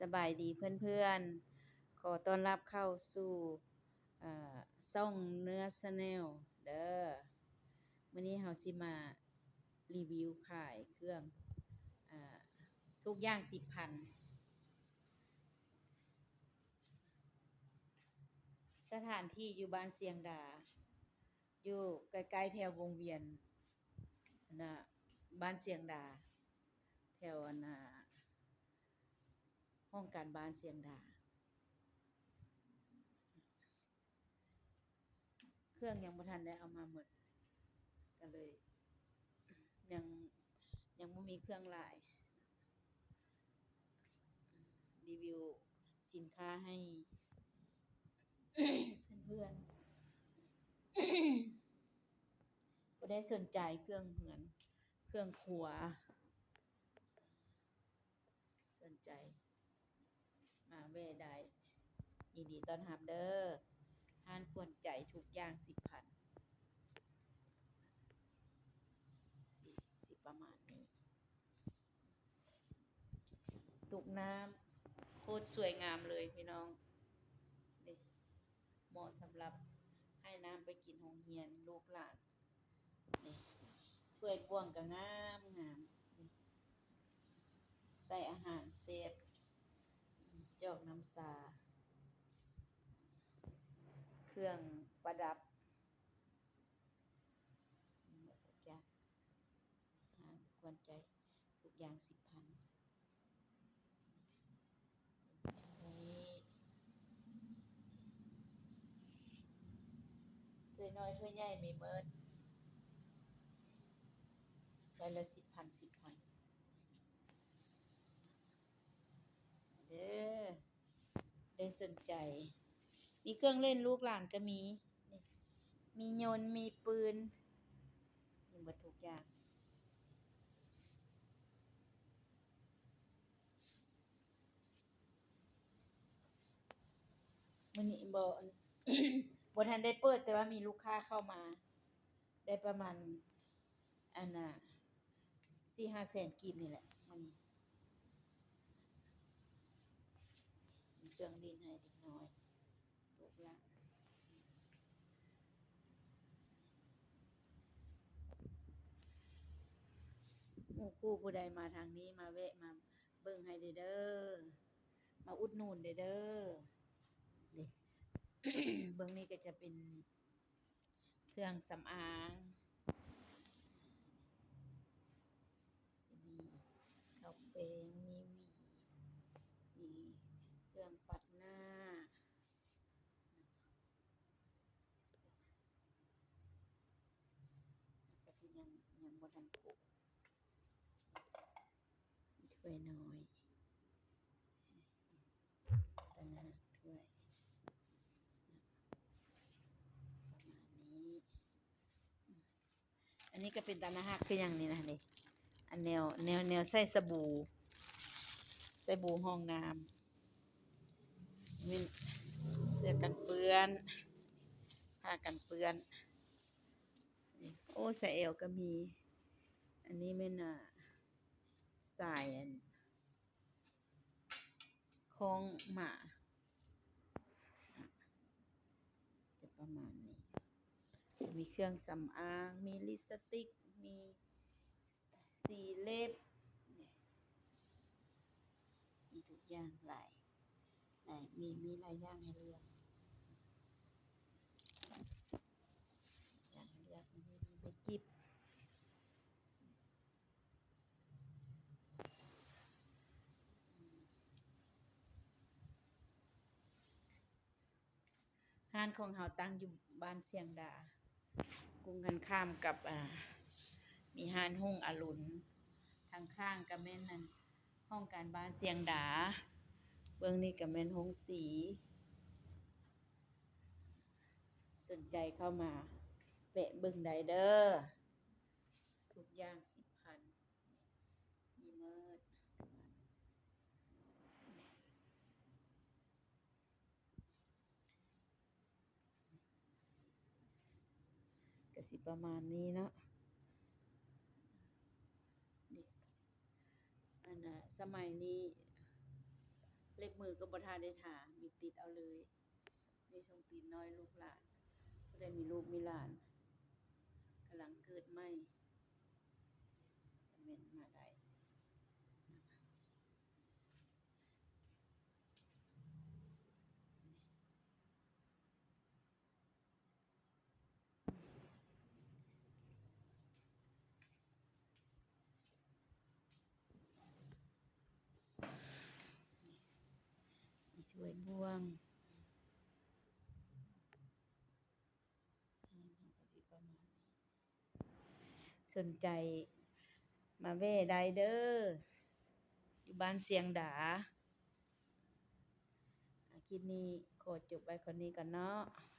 ສະບາຍດີເພື່ອນໆ ຂໍຕ້ອນຮັບເຂົ້າສູ່ ເອີ ຊ່ອງເນື້ອ Channel ເດີ. ມື້ນີ້ເຮົາຊິມາຣີວິວຂາຍເຄື່ອງ ອາ ທຸກຢ່າງສິບພັນ. ສະຖານທີ່ຢູ່ບ້ານຊຽງດາ ຢູ່ໃກ້ໆແຖວວົງວຽນ ອັນນ່າ ບ້ານຊຽງດາ ແຖວ ອັນນ່າ ຫ້ອງການບ້ານຊຽງດາ. ເຄື່ອງຍັງບໍ່ທັນໄດ້ເອົາມາໝົດ ກໍເລີຍຍັງ ຍັງບໍ່ມີເຄື່ອງຫຼາຍ. ຣີວິວສິນຄ້າໃຫ້ເພື່ອນໆ ຜູ້ໃດສົນໃຈເຄື່ອງເຮືອນ ເຄື່ອງຄົວ ສົນໃຈມາແວ່ໄດ້ ຍິນດີຕ້ອນຮັບເດີ. ຮ້ານຂວັນໃຈທຸກຢ່າງສິບພັນ ຊິ ຊິປະມານນີ້. ຕຸກນ້ຳໂຄດສວຍງາມເລີຍພີ່ນ້ອງ ນີ້ ເໝາະສຳລັບໃຫ້ນ້ຳໄປກິນໂຮງຮຽນລູກຫຼານ. ນີ້ ຖ້ວຍບ່ວງກໍງາມໆ ນີ້ ໃສ່ອາຫານແຊບ ຈອກນ້ຳຊາ ເຄື່ອງປະດັບ ໝົດທຸກຢ່າງ. ຮ້ານຂວັນໃຈ ທຸກຢ່າງສິບພັນ. ຖ້ວຍນ້ອຍຖ້ວຍໃຫຍ່ມີໝົດ ໃບລະສິບພັນ ສິບພັນ ເດີ. ໄດ້ສົນໃຈ ມີເຄື່ອງຫຼິ້ນລູກຫຼານກໍມີ ນີ້ ມີຍົນ ມີປືນ ມີໝົດທຸກຢ່າງ. ມື້ນີ້ບໍ່ ບໍ່ທັນໄດ້ເປີດ ແຕ່ວ່າມີລູກຄ້າເຂົ້າມາ ໄດ້ປະມານ ອັນນ່າ ສີ່ຫ້າແສນກີບນີ້ແຫຼະມື້ນີ້. ມີເຄື່ອງຫຼິ້ນໃຫ້ເດັກນ້ອຍ ລູກຫຼານ ໝູ່ຄູ່ຜູ້ໃດມາທາງນີ້ ມາແວະມາເບິ່ງໃຫ້ແດ່ເດີ ມາອຸດໜູນແດ່ເດີ. ນີ້ ເບື້ອງນີ້ກໍຈະເປັນ ເຄື່ອງສຳອາງ ຊິມີເຂົ້າແປ້ງ ມີຫວີ ມີເຄື່ອງປັດໜ້າ ກໍຊິຍັງ ຍັງບໍ່ທັນຄົບ. ຖ້ວຍນ້ອຍ ຕະໜາກຖ້ວຍ ປະມານນີ້. ອັນນີ້ກໍເປັນຕາໜ້າຮັກຄືຫຍັງນີ້ນະ ນີ້ ອັນແນວ ແນວ ແນວໃສ່ສະບູ ສະບູຫ້ອງນ້ຳ ແມ່ນເສື້ອກັນເປື້ອນ ຜ້າກັນເປື້ອນ. ນີ້ ໂອ້ ສາຍແອວກໍມີ ອັນນີ້ແມ່ນ ອ່າ ສາຍ ອັນ ຂອງໝາ ຈະປະມານນີ້ ຈະມີເຄື່ອງສຳອາງ ມີລິບສະຕິກ ມີສີເລັບ ມີທຸກຢ່າງ ຫຼາຍ ຫຼາຍ ມີ ມີຫຼາຍຢ່າງໃຫ້ເລືອກ ຢ່າງໃຫ້ເລືອກ ມີ ມີໄມ້ກິບ. ຮ້ານຂອງເຮົາຕັ້ງຢູ່ບ້ານຊຽງດາ ກົງກັນຂ້າມກັບ ອາ ມີຮ້ານຮຸ່ງອາລຸນ ທາງຂ້າງກະແມ່ນ ອັນ ຫ້ອງການບ້ານຊຽງດາ ເບື້ອງນີ້ກະແມ່ນໂຮງສີ. ສົນໃຈເຂົ້າມາແວະເບິ່ງໄດ້ເດີ ທຸກຢ່າງສິບພັນ ມີໝົດ ກະຊິປະມານນີ້ເນາະ. ນີ້ ອັນນ່າ ສະໄໝນີ້ ມືກໍບໍ່ທັນໄດ້ຖ້າ ມີດຕິດເອົາເລີຍ. ມີຖົງຕີນນ້ອຍລູກຫຼານ ຜູ້ໃດມີລູກມີຫຼານກຳລັງເກີດໃໝ່ ຄອມເມັນມາໄດ້. ມີຖ້ວຍບ່ວງ ອືມ ເຮົາກໍຊິປະມານນີ້ ສົນໃຈມາແວ່ໄດ້ເດີ ຢູ່ບ້ານຊຽງດາ. ອາ ຄລິບນີ້ຂໍຈົບໄວ້ເທົ່ານີ້ກ່ອນເນາະ.